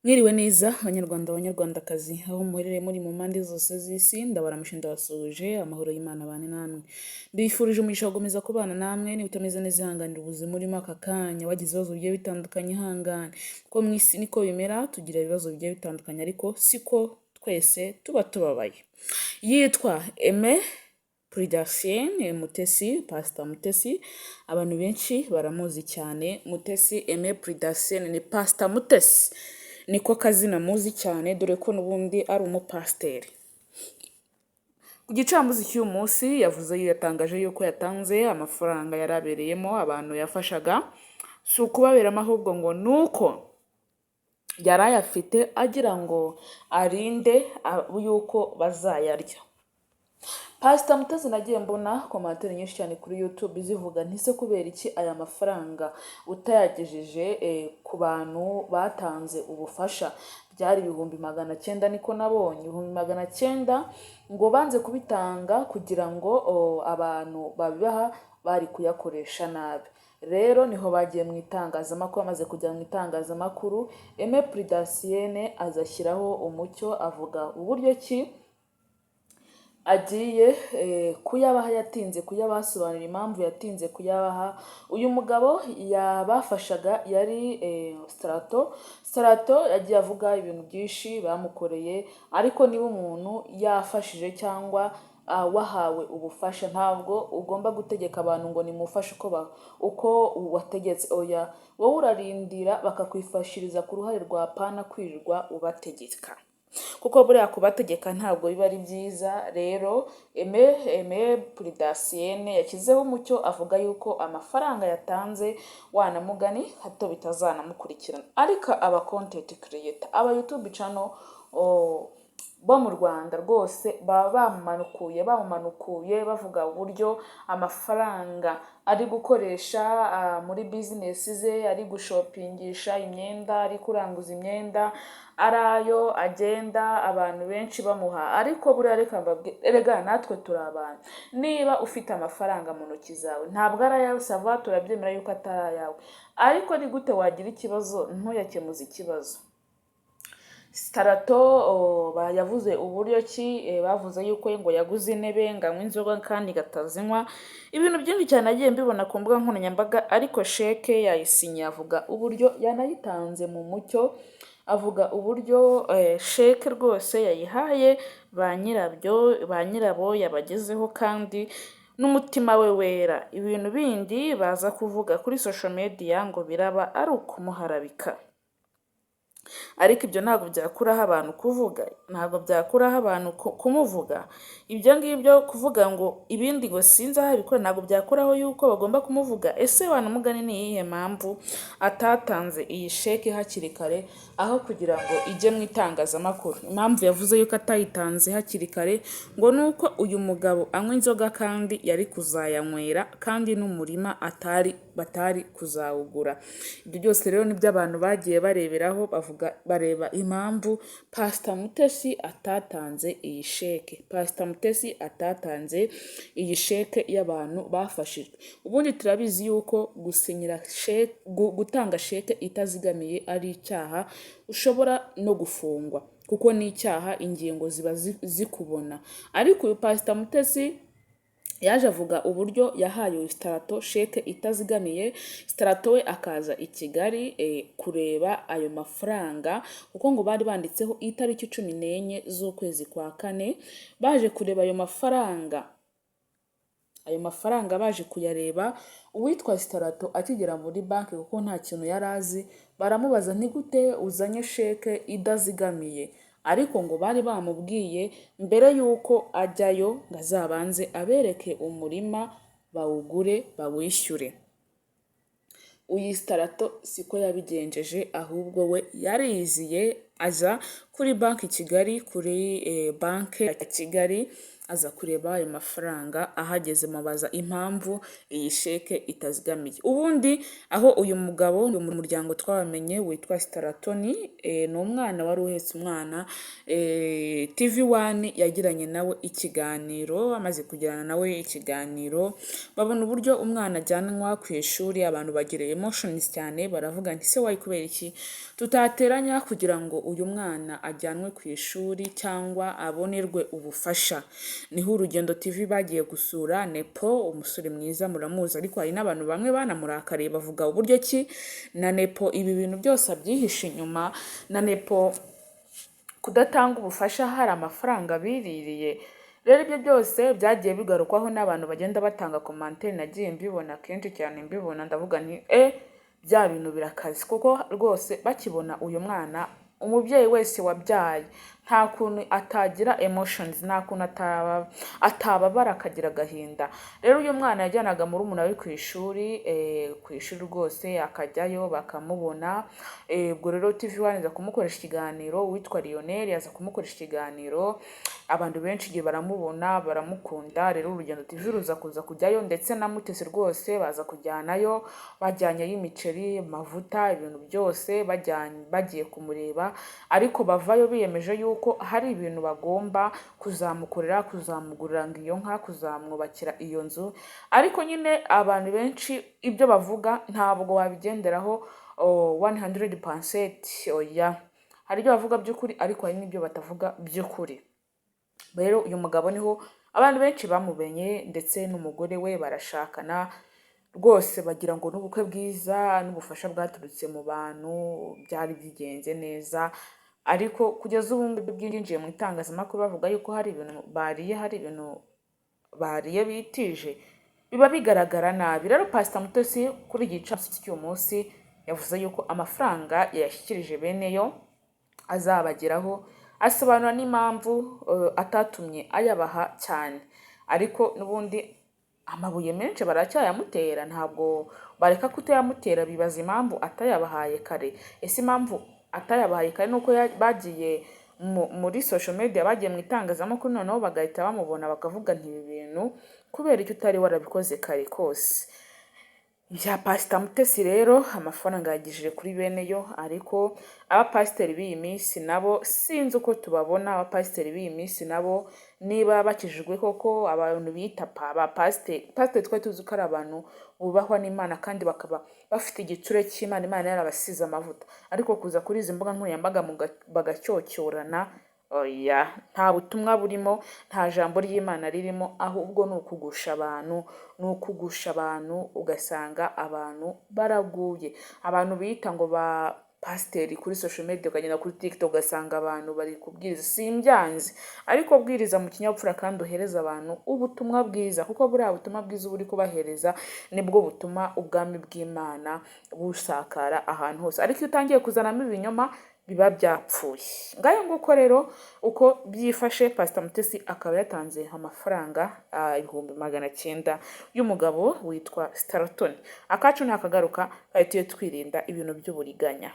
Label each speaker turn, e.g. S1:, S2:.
S1: Mwiriwe neza Banyarwanda, Banyarwandakazi, aho muherereye muri mu mpande zose z'isi, ndabaramuje, ndabasuhuje, amahoro y'Imana abane namwe. Mbifurije umugisha wo gukomeza kubana namwe. Niba utameze neza, ihanganira ubuzima urimo aka kanya. Wagize ibibazo bigiye bitandukanye, ihangane, kuko mu isi niko bimera, tugira ibibazo bigiye bitandukanye, ariko siko twese tuba tubabaye. Yitwa Aime Prudacienne Mutesi, Pastor Mutesi, abantu benshi baramuzi cyane. Mutesi Aime Prudacienne ni Pastor Mutesi, niko kazina muzi cyane, dore ko n'ubundi ari umupasiteri. Ku gicamunsi cy'uyu munsi yavuze, yatangaje yuko yatanze amafaranga yari abereyemo abantu yafashaga. Si ukubaberamo, ahubwo ngo ni uko yari ayafite agira ngo arinde yuko bazayarya. Pasita Mutesi, nagiye mbona commentaire nyinshi cyane kuri YouTube zivuga ntise kubera iki aya mafaranga utayagejeje ku bantu batanze ubufasha? Byari 900,000, niko nabonye, 900,000. Ngo banze kubitanga kugira ngo abantu babibaha bari kuyakoresha nabi. Rero niho bagiye mu itangazamakuru. Bamaze kujya mu itangazamakuru, Aime Prudacienne azashyiraho umucyo, avuga uburyo ki agiye kuyabaha, yatinze kuyabaha, asobanura impamvu yatinze kuyabaha. Uyu mugabo yabafashaga yari Strato. Strato yagiye avuga ibintu byinshi bamukoreye, ariko niba umuntu yafashije cyangwa wahawe ubufasha, ntabwo ugomba gutegeka abantu ngo nimufashe uko wategetse. Oya, wowe urarindira bakakwifashiriza ku ruhare rwa pana kwirirwa ubategeka, kuko buriya kubategeka ntabwo biba ari byiza. Rero Aime Prudacienne yashyizeho umucyo, avuga yuko amafaranga yatanze wanamugani hato bitazanamukurikirana. Ariko aba content creator, aba YouTube channel bo mu Rwanda rwose baba bamumanukuye, bamumanukuye, bavuga uburyo amafaranga ari gukoresha muri business ze, ari gushopingisha imyenda, ari kuranguza imyenda, ari ayo agenda abantu benshi bamuha. Ariko buriya reka mbabwire, erega natwe turi abantu. Niba ufite amafaranga mu ntoki zawe, ntabwo ari ayawe, ça va, turabyemera yuko atari ayawe, ariko ni gute wagira ikibazo ntuyakemuze ikibazo? Sitarato yavuze uburyo ki bavuze yuko ngo yaguze intebe, ngo anywe inzoga kandi gatazinywa, ibintu byinshi cyane nagiye mbibona ku mbuga nkoranyambaga. Ariko sheke yayisinye, avuga uburyo yanayitanze mu mucyo, avuga uburyo sheke rwose yayihaye ba nyirabyo, ba nyirabo yabagezeho kandi n'umutima we wera. Ibintu bindi baza kuvuga kuri social media ngo biraba ari ukumuharabika, ariko ibyo ntabwo byakuraho abantu kuvuga, ntabwo byakuraho abantu kumuvuga. Ibyo ngibyo kuvuga ngo ibindi ngo sinzi aho abikora, ntabwo byakuraho yuko bagomba kumuvuga. Ese wanamugani ni iyihe mpamvu atatanze iyi sheke hakiri kare aho kugira ngo ijye mu itangazamakuru? Impamvu yavuze yuko atayitanze hakiri kare ngo ni uko uyu mugabo anywa inzoga kandi yari kuzayanywera, kandi n'umurima atari batari kuzawugura. Ibyo byose rero nibyo abantu bagiye bareberaho, bavuga, bareba impamvu Pasita Mutesi atatanze iyi sheke, Pasita Mutesi atatanze iyi sheke y'abantu bafashijwe. Ubundi turabizi yuko gusinyira sheke, gutanga sheke itazigamiye ari icyaha, ushobora no gufungwa kuko ni icyaha, ingingo ziba zikubona. Ariko uyu Pasita Mutesi yaje avuga uburyo yahaye uyu Sitarato sheke itazigamiye, Sitarato we akaza i Kigali kureba ayo mafaranga, kuko ngo bari banditseho itariki 14 z'ukwezi kwa kane. Baje kureba ayo mafaranga, ayo mafaranga baje kuyareba, uwitwa Sitarato akigera muri banki, kuko nta kintu yari azi, baramubaza: "Ni gute uzanye sheke idazigamiye?" Ariko ngo bari bamubwiye mbere y'uko ajyayo ngo azabanze abereke umurima bawugure, bawishyure. Uyu Sitarato siko yabigenjeje, ahubwo we yariziye aza kubereka umurima. kuri banki Kigali, kuri banki ya Kigali, aza kureba ayo mafaranga. Ahageze mubaza impamvu iyi sheke itazigamiye. Ubundi aho uyu mugabo mu muryango twabamenye witwa Sitaratoni, ni umwana wari uhetse umwana. TV One yagiranye nawe ikiganiro. Amaze kugirana nawe ikiganiro, babona uburyo umwana ajyanwa ku ishuri, abantu bagira emotions cyane, baravuga nti: "Se wayi, kubera iki tutateranya kugira ngo uyu mwana ajyanwe ku ishuri cyangwa abonerwe ubufasha?" Niho Urugendo TV bagiye gusura Nepo, umusore mwiza muramuzi, ariko hari n'abantu bamwe banamurakariye, bavuga uburyo ki na Nepo ibi bintu byose abyihishe inyuma, na Nepo kudatanga ubufasha hari amafaranga biririye. Rero ibyo byose byagiye bigarukwaho n'abantu bagenda batanga commentaire. Nagiye mbibona kenshi cyane, mbibona ndavuga nti: "E, bya bintu birakaze." Kuko rwose bakibona uyu mwana, umubyeyi wese wabyaye nta kuntu atagira emotions, nta kuntu atababara akagira agahinda. Rero uyu mwana yajyanaga murumuna we ku ishuri, ku ishuri rwose akajyayo bakamubona. Ubwo rero TV One iza kumukoresha ikiganiro, uwitwa Lionel aza kumukoresha ikiganiro, abantu benshi igihe baramubona baramukunda. Rero Urugendo TV ruza kuza kujyayo, ndetse na Mutesi rwose baza kujyanayo, bajyanyeyo imiceri, amavuta, ibintu byose, bajyanye bagiye kumureba. Ariko bavayo biyemeje yuko hari ibintu bagomba kuzamukorera, kuzamugurira ngo iyo nka, kuzamwubakira iyo nzu. Ariko nyine abantu benshi ibyo bavuga ntabwo wabigenderaho 100%, oya. Hari ibyo bavuga by'ukuri, ariko hari n'ibyo batavuga by'ukuri. Rero uyu mugabo niho abantu benshi bamumenye, ndetse n'umugore we barashakana rwose, bagira ngo n'ubukwe bwiza n'ubufasha bwaturutse mu bantu byari bigenze neza. Ariko kugeza ubu ngubu bwinjiye mu itangazamakuru bavuga yuko hari ibintu bariye, hari ibintu bariye bitije, biba bigaragara nabi. Rero Pasita Mutesi kuri iki gicamunsi cy'uyu munsi yavuze yuko amafaranga yayashyikirije bene yo, azabageraho, asobanura n'impamvu atatumye ayabaha cyane. Ariko n'ubundi amabuye menshi baracyayamutera, ntabwo bareka kutayamutera, bibaza impamvu atayabahaye kare. Ese impamvu atayabahaye kare nuko bagiye muri social media, bagiye mu itangazamakuru, noneho bagahita bamubona bakavuga nti: "Ibi bintu kubera icyo utari warabikoze kare kose?" Ibya Pasita Mutesi rero, amafaranga yagejeje kuri bene yo, ariko abapasiteri b'iyi minsi nabo sinzi uko tubabona. Abapasiteri b'iyi minsi nabo niba bakijijwe koko, abantu bita ba pasiteri, pasiteri twari tuzi ko ari abantu bubahwa n'Imana kandi bakaba bafite igitsure cy'Imana, Imana yarabasize amavuta, ariko kuza kuri izi mbuga nkoranyambaga bagacyocyorana, oya, nta butumwa burimo, nta jambo ry'Imana ririmo, ahubwo ni ukugusha abantu, ni ukugusha abantu, ugasanga abantu baraguye. Abantu bita ngo ba pasiteri kuri social media, ukagenda kuri TikTok ugasanga abantu bari kubwiriza. Simbyanze, ariko bwiriza mu kinyabupfura kandi uhereza abantu ubutumwa bwiza, kuko buriya butumwa bwiza uba uri kubahereza nibwo butuma ubwami bw'Imana busakara ahantu hose. Ariko iyo utangiye kuzanamo ibinyoma biba byapfuye. Ngayo nguko rero uko byifashe. Pasita Mutesi akaba yatanze amafaranga 900,000 y'umugabo witwa Sitaratoni. Akacu ntakagaruka, kandi tujye twirinda ibintu by'uburiganya.